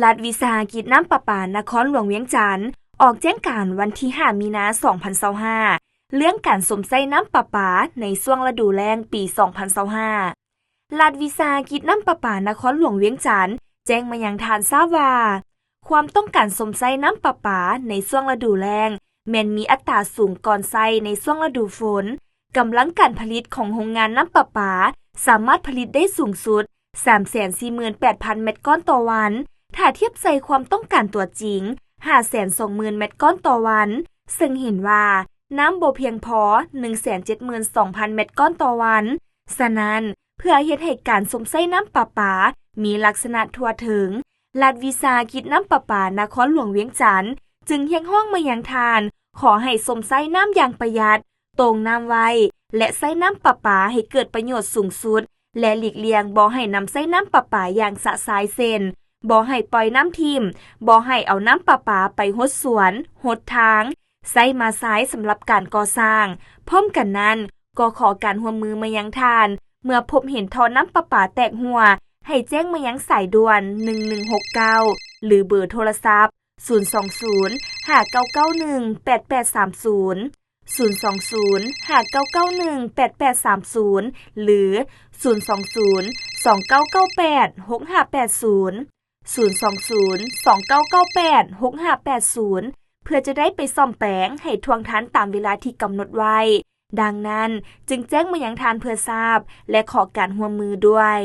ລັດວິສາຫະກິດນ້ຳປະປານະຄອນຫຼວງວຽງຈັນ ອອກແຈ້ງການວັນທີຫ້າ ມີນາ ສອງພັນຊາວຫ້າ ເລື່ອງການຊົມໃຊ້ນ້ຳປະປາໃນຊ່ວງລະດູແລ້ງປີສອງພັນຊາວຫ້າ. ລັດວິສາຫະກິດນ້ຳປະປານະຄອນຫຼວງວຽງຈັນ ແຈ້ງມາຍັງທ່ານຊາບວ່າ ຄວາມຕ້ອງການຊົມໃຊ້ນ້ຳປະປາໃນຊ່ວງລະດູແລ້ງ ແມ່ນມີອັດຕາສູງກ່ອນໃຊ້ໃນຊ່ວງລະດູຝົນ. ກຳລັງການຜະລິດຂອງໂຮງງານນ້ຳປະປາ ສາມາດຜະລິດໄດ້ສູງສຸດ ສາມແສນສີ່ໝື່ນແປດພັນແມັດກ້ອນຕໍ່ວັນ, ຖ້າທຽບໃສ່ຄວາມຕ້ອງການຕົວຈິງ ຫ້າແສນສອງໝື່ນແມັດກ້ອນຕໍ່ວັນ, ເຊິ່ງເຫັນວ່ານ້ຳບໍ່ພຽງພໍ ໜຶ່ງແສນເຈັດໝື່ນສອງພັນແມັດກ້ອນຕໍ່ວັນ. ສະນັ້ນ, ເພື່ອເຮັດໃຫ້ການຊົມໃຊ້ນ້ຳປະປາມີລັກສະນະທົ່ວເຖິງ, ລັດວິສາຫະກິດນ້ຳປະປານະຄອນຫຼວງວຽງຈັນ ຈຶ່ງຮຽກຮ້ອງມາຍັງທ່ານ ຂໍໃຫ້ຊົມໃຊ້ນ້ຳຢ່າງປະຢັດ, ໂຕ່ງນ້ຳໄວ້ ແລະ ໃຊ້ນ້ຳປະປາໃຫ້ເກີດປະໂຫຍດສູງສຸດ ແລະ ຫຼີກລ່ຽງບໍ່ໃຫ້ນຳໃຊ້ນ້ຳປະປາຢ່າງຊະຊາຍ ເຊັ່ນ ບໍ່ໃຫ້ປ່ອຍນ້ຳຖິ້ມ, ບໍ່ໃຫ້ເອົານ້ຳປະປາໄປຫົດສວນ, ຫົດທາງ, ໃຊ້ມາຊາຍສຳລັບການກໍ່ສ້າງ. ພ້ອມກັນນັ້ນ, ກໍຂໍການຮ່ວມມືມາຍັງທ່ານ ເມື່ອພົບເຫັນທໍ່ນ້ຳປະປາແຕກຮົ່ວ ໃຫ້ແຈ້ງມາຍັງສາຍດ່ວນ ໜຶ່ງໜຶ່ງຫົກເກົ້າ ຫຼື ເບີໂທລະສັບ ສູນສອງສູນ ຫ້າເກົ້າເກົ້າໜຶ່ງ ແປດແປດສາມສູນ, ສູນສອງສູນ ຫ້າເກົ້າເກົ້າໜຶ່ງ ແປດແປດສາມສູນ ຫຼື ສູນສອງສູນ ສອງເກົ້າເກົ້າແປດ ຫົກຫ້າແປດສູນ, ສູນສອງສູນ ສອງເກົ້າເກົ້າແປດ ຫົກຫ້າແປດສູນ ເພື່ອຈະໄດ້ໄປສ້ອມແປງໃຫ້ທ່ວງທັນຕາມເວລາທີ່ກຳນົດໄວ້. ດັ່ງນັ້ນ, ຈຶ່ງແຈ້ງມາຍັງທ່ານເພື່ອຊາບ ແລະ ຂໍການຮ່ວມມືດ້ວຍ.